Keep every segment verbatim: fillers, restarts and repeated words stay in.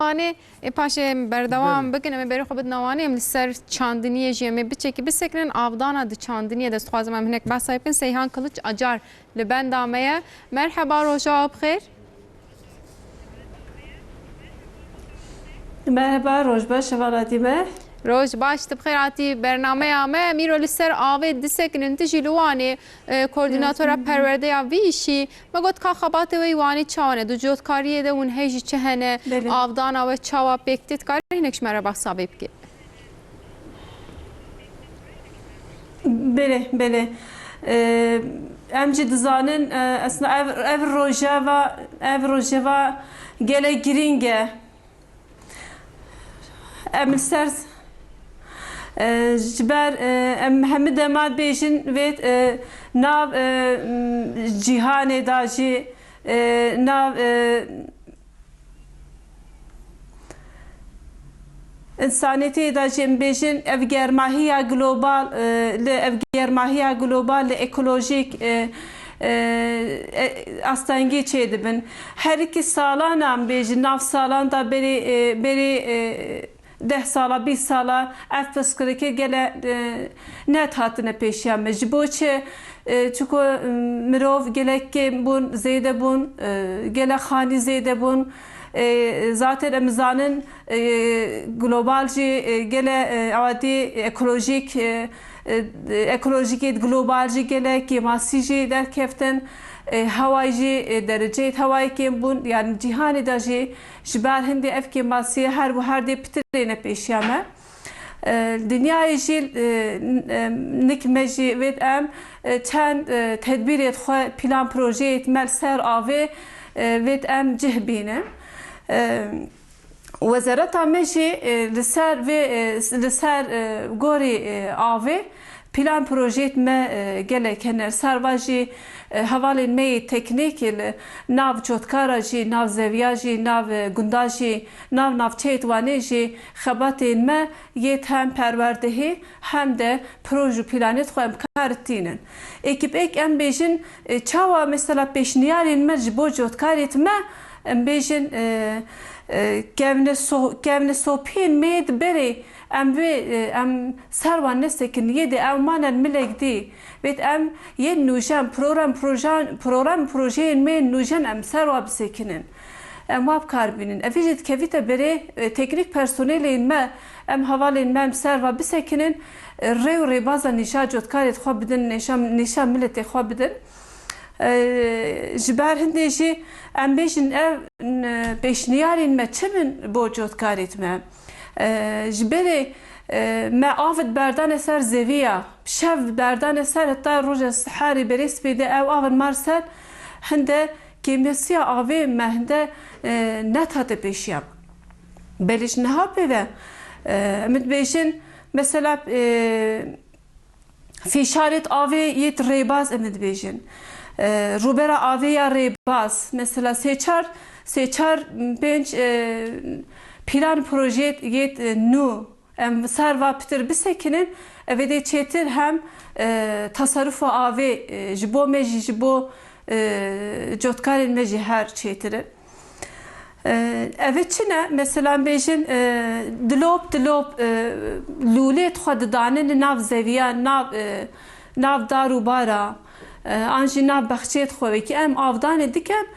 Wanê, ê paşê em berdewam Belê. bikin, em ê berê xwe bidin Wanê, em li ser çandiniyê jî em ê biçekî bisekinin, avdana di çandiniyê de, ez dixwazim em hinek behsa wê bikin. Seyhan Kılıç Acar li benda me ye. Merheba, roja we bi xêr. Merheba, roj baş, hevalatiye. Roj baş, tu bi xêr hatî bernameya me. Em îro li ser avê disekinin, tu jî li Wanê, e, koordînatora Hı hı. perwerdeya vî îşî. Me got ka xebatê we yî Wanê çawa ne? Di cotkariyê de hûn hê jî çi hene? Belê. Avdana we çawa pêk tê? Dikarî hinek ji me re behsa vê bikî? Belê, belê. Ee, em jî dizanin, e, aslında ev, ev rojeva, ev rojeva gelek girîng e. Em li ser, e, ji ber, e, em hemî dema dibêjin vê, e, nav, e, m, cîhanê de jî, e, nav, e, însaniyetê de jî em bêjin ev germahiya global, e, li ev germahiya global li ekolojîk, e, e, e, astengî çêdibin. Her iki salan em bêjin, nav salan da berê, e, berê, e, deh sala, bîst sala ev pirsgirêkê gele, e, net hatine pêşiya me. Ji bo çi? E, çiko, e, mirov gelek kêm bûn, zêde bûn, e, gelek xanî zêde bûn. E, zaten em zanin, e, global jî, e, gele, e, ewadî ekolojîk, e, e, ekolojîkê global jî gelek kêmasî jî derkeftin. E, hewayê jî, e, dereceyê hewayê kêm bûn. Yani cîhanê de jî ji ber hindê ev kêmasiyê her û her dê pitir têne pêşiya me. E, dinyayê jî, e, n-, e, nik me jî vêt em, e, çend, e, tedbîrêt xwe, plan projeyêt me li ser avê, e, vêt em cih bînin. E, Wezareta me jî, e, li ser vê, e, s-, li ser, e, gorî, e, avê plan projeyêt me, e, gelek hene. Li ser va jî, e, hevalên me yê teknîk li nav cotkara jî, nav zeviya jî, nav, e, gunda jî, nav navçeyêt Wanê jî xebatên me yêt hem perwerdehî hem de proj û planêt xwe em kar tînin. Êk bi êk em bêjin, e, çawa mesela pêşniyarên me ji bo cotkarêt me, em bêjin, e, e, kevne so-, kevne sopiyên me yê di berê em vê, e, em ser wan nesekin, yê de ew manen milek dî. Vêt em yên nûjen, program, projan, program projeyên me yên nûjen em ser wa bisekinin. Em wa bi kar bînin. Evî jî dikevîte berê, e, teknîk personelên me, em hevalên me em ser va bisekinin, e, rê û rêbaza nîşa cotkarê xwe bidin, nîşa, nîşa miletê xwe bidin. E, ji ber hindê jî em bêjin ev, n-, pêşniyarên me çi bin bo cotkarê me? E, ji berê, e, me av diberdane ser zeviya, şev diberdane ser heta roja siharê berê spê de ew av mar ser hinde kêmesiya avê me hinde, e, netate pêşiya. Belê ji niha pê ve, e, em dibêjin, mesela, e, fîşarêt avê yêt rêbaz em dibêjin. E, rûbera avê ya rêbaz, mesela sê çar, sê çar, pênc, e, plan projeyêt yêt, e, nû, em ser va pitir bisekinin, evê dê çêtir hem, e, taserufa avê, e, ji bo me jî, ji bo, e, cotkarên me jî her çêtir in. E, evê çi ne? Mesela em bêjin, e, dilop, dilop, e, lûlê xwe didanin li nav zeviya, nav, e, nav dar û bara, e, an jî nav bexçê xwe wekî em avdanê dikin,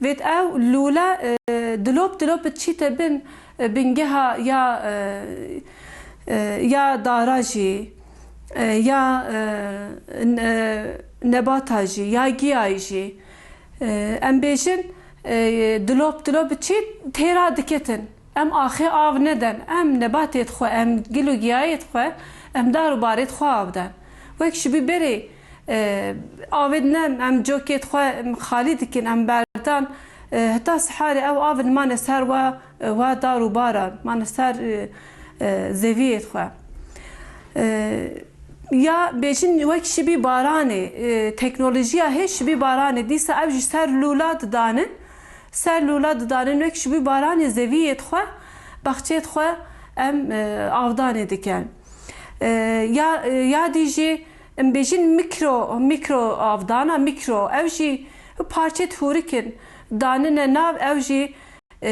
vêt ew lûle, e, dilop, dilop diçîte bin, e, bingeha ya, e, e, ya dara jî, e, ya, e, n-, e, nebata jî, ya giyayî jî. E, em bêjin, e, dilop, dilop diçît têra diketin. Em axê av neden. Em nebatêt xwe, em gil û giyayêt xwe, em dar û barêt xwe av den. Wek ji bî berê, e, avê dinem, em cokêt xwe, em xalî dikin, em berdan, e, heta siharê ew av dimane ser we, e, wa dar û bara, mane ser, e, e, zeviyê xwe. E, ya bêjin wek şibî baranê, e, teknolojiya hê şibî baranê, dîsa ev ji ser lûla didanin, ser lûla didanin, wek şibî baranê zeviyê xwe, baxçê xwe em, e, avdanê dikin. E, ya, e, ya dî jî em bêjin mikro, mikro avdana, mikro, ev jî parçê hûrik in, danine nav, ew jî E,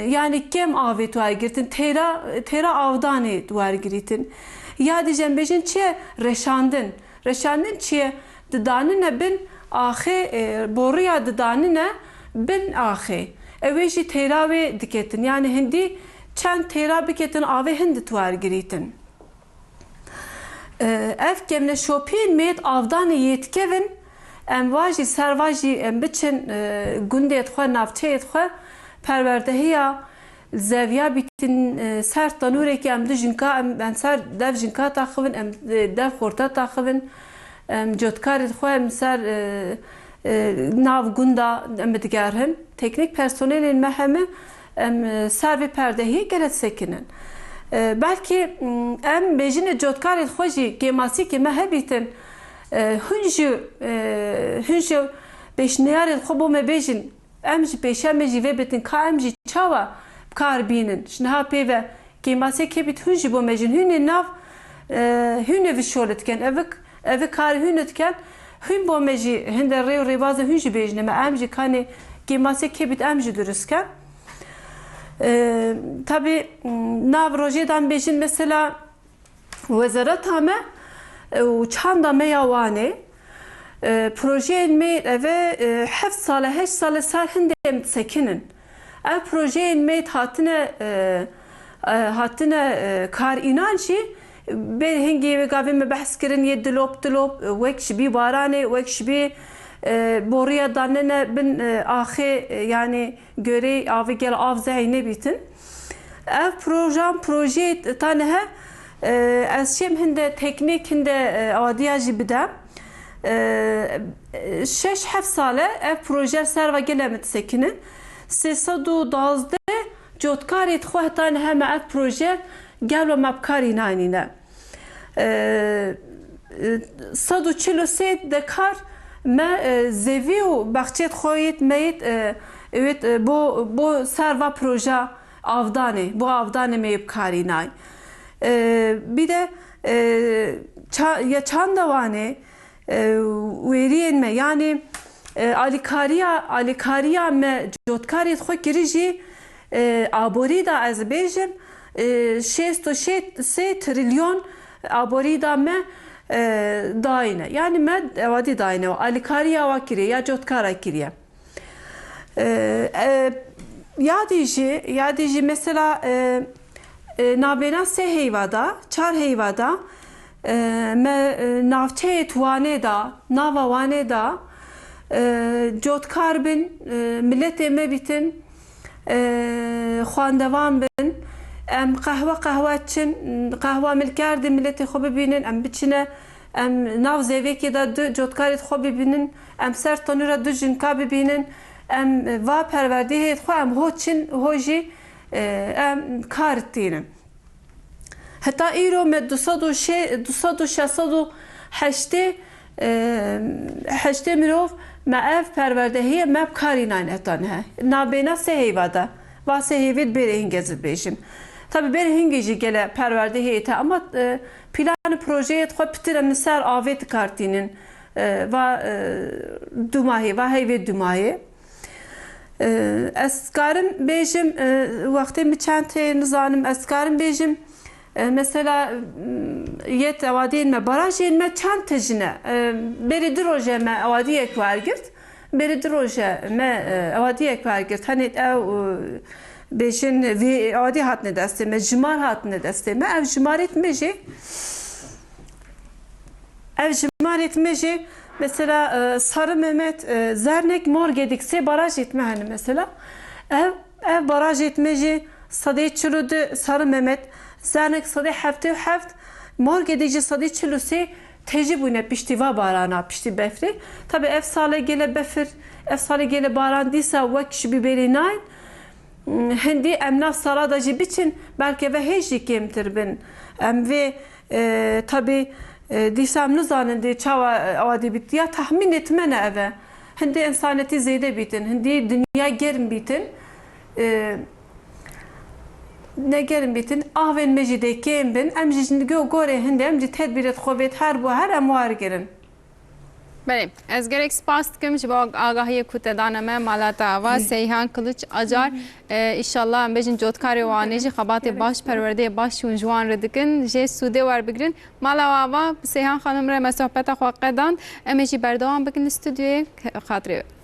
yanî kêm avê tu ergirtin, têra, têra avdanê tu ergirîtin. Ya dî jî em bêjin çi ye? Reşandin. Reşandin çi ye? Didanine bin axê, e, boruya didanine bin axê. Ew ê jî têra wê diketin. Yanî hindî çend têra biketin, avê hindi tu ergirîtin. E, ev kemneşopiyên mêt avdanê yê dikevin, em va jî ser va jî em biçin, e, gundê xwe, navçeyê xwe perwerdehiya zeviya bîtin, e, ser tanûrekî em du jinka, em, em ser dev jinka taxivin, em, e, dev xorta taxivin, em cotkarê xwe em ser, e, e, nav gunda em digerhin. Teknîk personelên me heme em, e, ser vê perdehiyê gele sekinin. E, belkî, m, em bêjinê cotkarê xwe jî kêmasîkê me hebîtin. E, hûn jî, e, hûn jî pêşniyarê xwe bo me bêjin. Em jî pêşiya me jî vê bitin ka em jî çawa bi kar bînin. Ji niha pê ve kêmasê kê bît hûn jî bo me jîn. Hûn ê nav, e, hûn ê vişolit ken. Evik, evik kar hûn ê diken. Hûn bo me jî hinde rê û rêbazê hûn jî bêjine me. Em jî kanê kêmasê kê bît em jî durust ken. E, tabî, m, nav rojê de em bêjin mesela wezareta me, e, û çanda me ya Wanê, e, projeyên me eve, e, heft sale, heşt sale ser hindê em disekinin. Ev projeyên me hatine, e, e, hatine, e, kar înan jî bê hingê wê gavê me behs kirin yê dilop dilop, e, wek ji bî baranê, wek ji bî, e, boriya danene bin, e, axê, e, yanî Gorê avê gel av zehî nebîtin. Ev projan projeyê tane he, e, ez şêm hinde teknîk, hinde, e, adiya jî bidem. E, şeş heft sale ev proje ser ve gele min disekinin. Sê sed û duwazdeh cotkarê xwe heta niha me ev proje gel ve me bi karî nanîne. E, e, sed û çil û sê dekar me, e, zevî û baxçeyê xwe yêt me yêt, e, ewêt, e, bo, bo ser va proja avdanê, bo avdanê me yê bi karî nay. E, bir de, e, ça-, ya çanda Wanê, e, wêriyên me, yanî, e, alîkariya, alîkariya me cotkarê xwe kirî jî, e, aborî da ez bêjim, e, şêst û sê trilyon aborî da me, e, dayine. Yanî me ewadî dayine, alîkariya wa kiriye, ya cotkara kiriye. E, e, ya dî jî, ya dî jî mesela, e, e, nabêna sê heyva da, çar heyva da, e, me, e, navçeyê Wanê da, nava Wanê da, e, cotkar bin, e, miletê me bîtin, e, xwendevan bin, em qehwe qehwe çin, qehwa milkerdê miletê xwe bibînin, em biçine, em nav zevekê de du cotkarê xwe bibînin, em ser tenûra du jinka bibînin, em va perwerdehê xwe em ho çin, ho jî, e, em kar tînin. Heta îro me du sed û şeş, du sed û şeş sed û heştê, e, heştê mirov me ev perwerdehiyê me bi karî nayne heta niha. Nabêna sê heyva de. Va sê heyvê bêrê hingê ez bêjim. Tabi bêrê hingê jî gele perwerdehiyê te ama, e, plan projeyê xwe pitir em li ser avê dikartînin. E, va, e, dumahê, va heyvê dumahê. E, ez karim bêjim, e, wextê min çend heye nizanim, ez karim bêjim, e, mesela, m, yê ewadiyên me, barajên me çend tijine. E, berê du roje me ewadiyek wergirt. Berê du roje me, e, ewadiyek wergirt. Henê ew, e, bêjin vê ewadî hatine destê me, jimar hatine destê me. Ev jimarê me jî Ev jimarê me jî, mesela, e, Sarı Mehmet, e, Zernek, Morgedik sê barajê me hene mesela. Ev, ev barajê me jî sedê çil û du Sarı Mehmet, Zernek sedê heftê û heft, Morgedik jî sedê çil û sê tejî bûne piştî va barana, piştî befrê. Tabi ev sale gele befir, ev sale gele baran dîsa wek ji bî bêrê nayên. Hindî em nav sala de jî biçin, belke ve hê jî kêmtir bin. Em vê, e, tabî, e, dîsa em nizanin dê çawa, e, ewa dê bît. Ya tahmînê me ne ev e. Hindî însanetî zêde bîtin, hindî dinya germ bîtin. E, ne germ bîtin, avên me jî dê kêm bin. Em jî ji go-, gorê hindê em jî tedbîrê xwe vêt her bo her em wergirin. Belê, ez gelek spas dikim ji bo agahiyê ku te dane me, mala te ava Seyhan Kılıç Acar. E, îşallah em bêjin cotkarê Wanê jî xebatê baş, perwerdeyê baş hûn ji wan re dikin, jê sûdê werbigirin. Mala we ava, bi Seyhan Xanim re me sohbeta xwe qedand. Em ê jî berdewam bikin li stûdyoyê. Xatirê we.